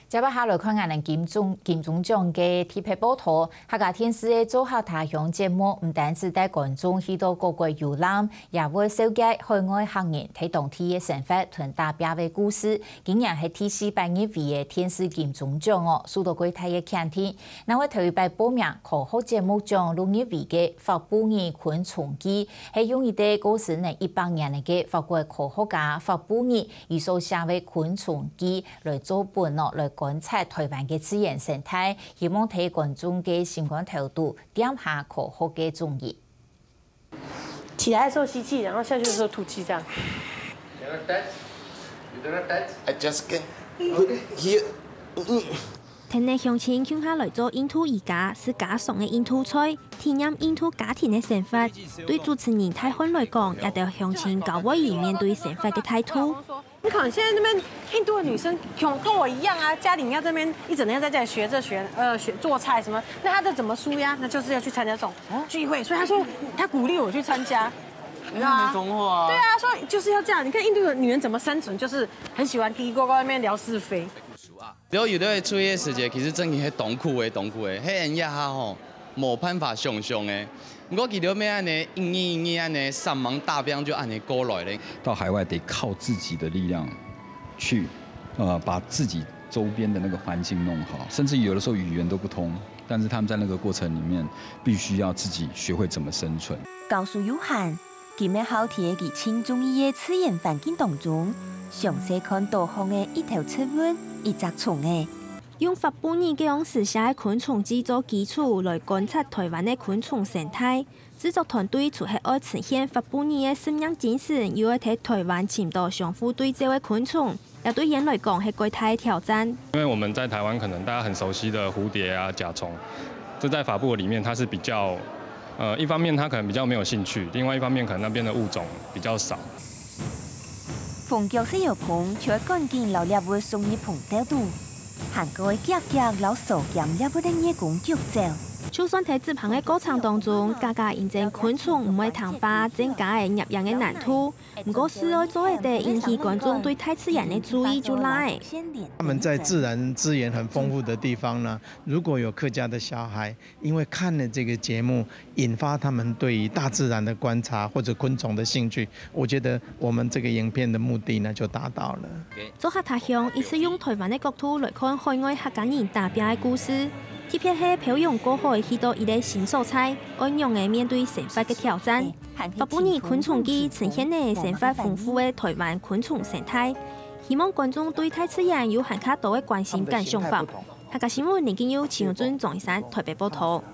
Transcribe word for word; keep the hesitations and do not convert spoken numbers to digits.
接下來看𠊎等金鐘金鐘獎个特別報導。客家電視个做客他鄉節目，毋單止帶觀眾去到各國遊覽，也會紹介海外客人在當地个生活同打拚个故事。今年係第四百入圍个電視金鐘獎哦，受到幾大个肯定。另外頭一擺報名科學節目獎六入圍个發布爾昆蟲記，係用一個過身了一百年个法國科學家發布爾佢所寫个昆蟲記 來做本哦，來觀察台灣个自然生態，希望在觀眾个心肝頭肚點下科學个種子。起來的時候吸氣，然後下去的時候吐氣，這樣。 I just can put here. 同你鄉親共下來做印度瑜伽，係家常个印度菜，體驗印度家庭个生活。對主持人大漢來講，也對鄉親教會佢面對生活个態度。 你看现在那边印度的女生跟我一样啊，家里要这边一整天在家里学着学呃学做菜什么，那她都怎么舒压？那就是要去参加这种聚会，所以她说她鼓励我去参加，你知道吗？没同话啊。对啊，所以就是要这样。你看印度的女人怎么生存，就是很喜欢叽叽呱呱那边聊是非。然後有兜出去个時節，其實真个係當苦个，當苦个，係恁一下吼，無辦法想象个。毋過佢兜咩恁呢，一日一日恁呢，三忙大病就恁呢過來咧。到海外得靠自己的力量去，呃，把自己周边的那个环境弄好，甚至有的时候语言都不通，但是他们在那个过程里面必须要自己学会怎么生存。教授有限，今日考題个佢盡中意个自然環境當中，詳細看多項个一頭植物、一隻蟲仔。用發布爾个方式寫个昆蟲記做基礎，來觀察台灣个昆蟲生態。製作團隊除係愛呈現發布爾个生命精神，又愛在台灣尋到相互對照个昆蟲，也對佢來講係幾大个挑戰。因为我们在台湾可能大家很熟悉的蝴蝶啊、甲虫，这在法布里面它是比较，呃，一方面它可能比较没有兴趣，另外一方面可能那边的物种比较少。 風腳細油蜂就會趕緊摎獵物送入蜂竇肚，還過會遽遽摎所兼獵物个月光逐走。就算在執行个過程當中，家家因爭昆蟲毋會聽話，增加个攝影个難度。毋過，係愛做得引起觀眾對大自然个注意就罅仔。他们在自然资源很丰富的地方呢，如果有客家的小孩，因为看了这个节目，引发他们对于大自然的观察或者昆虫的兴趣，我觉得我们这个影片的目的呢就达到了。做客他鄉，一直用台灣个角度來看海外客家人打拚个故事，特別係漂洋過海去到一個新所在，愛仰仔面對生活个挑戰。發布爾昆蟲記呈現了生活豐富个台灣昆蟲生態，希望觀眾對大自然有還較多个關心感想法。客家新聞林金佑、陳永俊、鍾一山台北報導。